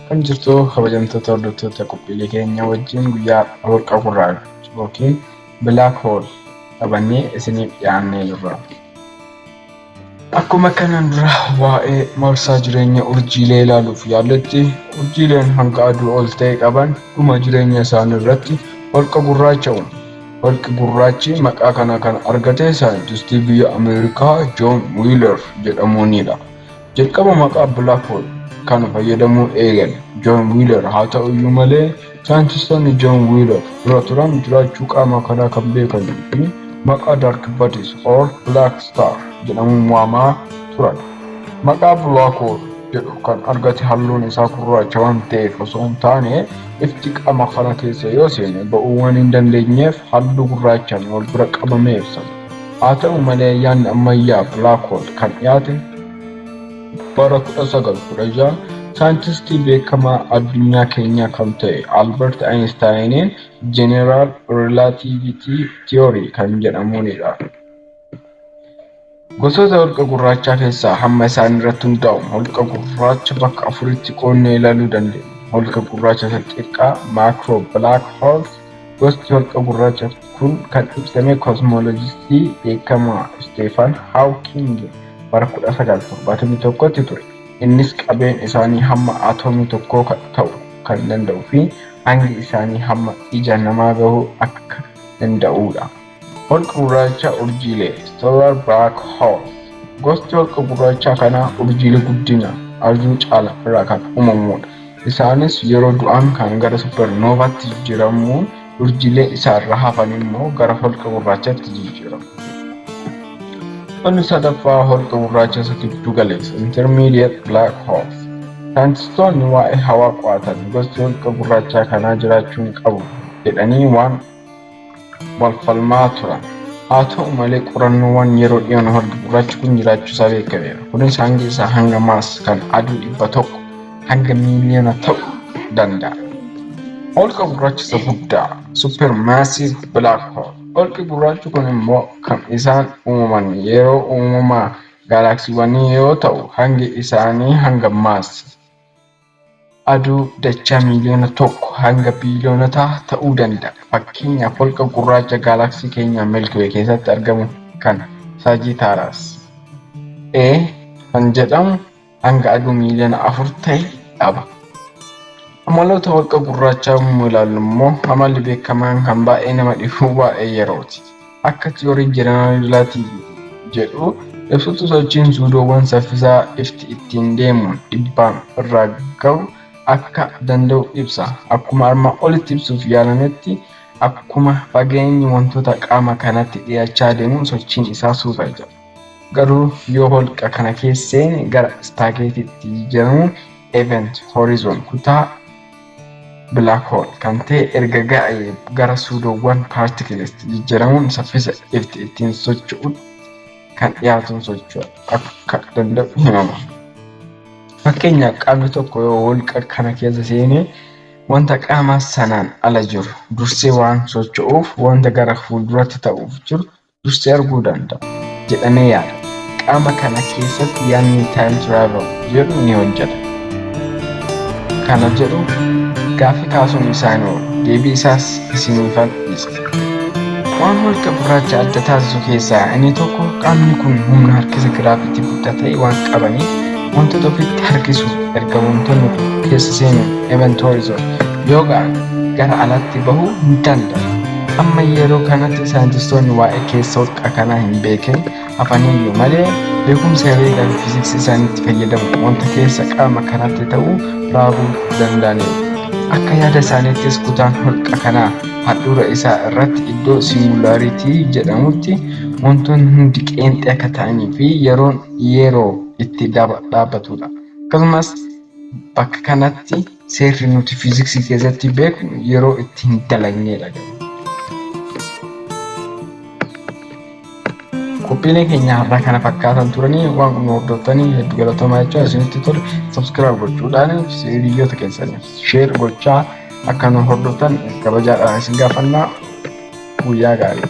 Kan jirtu kabajamtoota hordoftoota qophiilee keenya wajjin guyyaa holqa gurraacha yookiin black hole qabannee isiniif dhiyaannee jirra. Akkuma kanaan dura waa'ee marsaa jireenya urjiilee ilaaluuf yaalletti, urjiileen hanga aduu ol ta'e qaban dhuma jireenya isaanii irratti holqa gurraacha uumu. Holqi gurraachi maqaa kana kan argate saayintistii biyya Ameerikaa Joon Wiiler jedhamuunidha. Jalqaba maqaa Black Hole kana fayyadamuu eegale Joon Wiiler haa ta'uyyuu malee saayintistoonni Joon Wiiler dura turan jiraachuu qaama kanaa kan beekanii fi maqaa Dark Bodies or Black Star jedhamuun waamaa turan. Maqaa Black Hole jedhu kan argate halluun isaa gurraacha waan ta'eef osoo hin taane ifti qaama kana keessa yoo seene ba'uu waan hin dandeenyeef halluu gurraachaan wal bira qabamee ibsama. Haa ta'u malee yaadni ammayyaa Black Hole kan dhiyaate bara 1916 saayintistii beekamaa addunyaa keenyaa kan ta'e Albert Einsteiniin General Relativity Theory kan jedhamuunidha. Gosoota holqa gurraachaa keessaa hamma isaanii irratti hundaa'uun holqa gurraacha bakka afuritti qoodnee ilaaluu dandeenya. Holqa gurraacha isa xiqqaa macro black holes. Gosti holqa gurraacha kun kan ibsame kosmoolojistii beekamaa Isteefan Haawking bara 1971tti ture. Innis qabeen isaanii hamma atoomii tokkoo ta'u kan danda'u fi hangi isaanii hamma ija namaa gahuu akka danda'udha. Holqa gurraacha urjiilee, Stellar Black Holes. Gosti holqa gurraachaa kanaa urjiilee guddina aduu caalan irraa kan uumamudha. Isaanis yeroo du'an kan gara supernoovaatti jijjiiramuun urjiilee isaarraa hafan immoo gara holqa gurraachaatti jijjiiramu. Inni sadaffaa holqa gurraacha isa giddu galeessa, Intermediate Black Holes. Saayintistoonni waa'ee hawaa qo'atan gosti holqa gurraachaa kanaa jiraachuu hin qabu jedhanii waan wal falmaa turan. Haa ta'u malee qorannoowwan yeroo dhiyoon holqi gurraachi kun jiraachuu isaa beekameera. Kunis hangi isaa hanga mass kan aduu 100 hanga miiliyoona ta'u danda'a. Holqa gurraacha isa guddaa, Supermassive Black Hole. Holqi gurraachi kun immoo kan isaan uumaman yeroo uumama gaalaksiiwwanii yoo ta'u hangi isaanii hanga mass aduu dachaa miiliyoona 1 hanga biiliyoonotaa ta'uu danda'a. Fakkeenyaaf holqa gurraacha gaalaksii keenya Milky Way keessatti argamu kan Sagittarius A kan jedhamu hanga aduu miiliyoona 4 ta'e qaba. Amaloota holqa gurraachaa yommuu ilaallu immoo amalli beekamaan kan baay'ee nama dhibu waa'ee yerooti. Akka tiyoorii jeneraal rilaatiiviti jedhu ibsutti sochiin suudoowwan saffisaa ifti ittiin deemuun dhibbaan irraa gahu akka danda'u ibsa. Akkuma armaan olitti ibsuuf yaalametti akkuma fageenyi wantoota qaama kanatti dhiyaachaa deemuun sochiin isaa suuta jedha. Garuu yoo holqa kana keessa seene gara ispaageetiitti jijjiiramuun event horizon kutaa black hole kan ta'e erga ga'ee gara suudoowwan particles jijjiiramuun saffisa ifti ittiin socho'utti kan dhiyaatuun socho'u akka danda'u himama. Fakkeenyaaf qaamni tokko yoo holqa kana keessa seene wanta qaama sanaan ala jiru dursee waan socho'uuf wanta gara fuulduratti ta'uuf jiru dursee arguu danda'a jedhamee yaadama. Qaama kana keessatti yaadni time travel jedhu ni hojjeta. Kana jedhu gaaffii kaasuun isaa hin oolu. Deebii isaas isiniifan dhiisa. Waan holqa gurraacha adda taasisu keessaa inni tokko qaamni kun humna harkisa giraavitii guddaa ta'e waan qabaniif wantoota ofitti harkisuuf erga wantoonni kun keessa seenuun event horizon yoo ga'an gara alaatti bahuu hin danda'u. Amma yeroo kanatti saayintistoonni waa'ee keessa holqa kanaa hin beekin hafaniyyuu malee beekumsa herreegaa fi fiiziksii isaaniitti fayyadamuun wanta keessa qaama kanatti ta'u raaguu danda'aniiru. Akka yaada isaaniittis kutaan holqa kanaa handhuura isaa irratti iddoo singularity jedhamutti wantoonni hundi qeenxee akka ta'anii fi yeroon yeroo itti dhaabbatudha. Akkasumas bakka kanatti seerri nuti fiiziksii keessatti beeknu yeroo itti hin dalagnedha. Qophiileen keenya har'aa kana fakkaatan turanii waan nu hordoftanii hedduu galatoomaa jechaa isinitti tole subscribe gochuudhaan hiriyoota keessaniif share gochaa akka nu hordoftan kabajaadhaan isin gaafannaa. Guyyaa gaarii.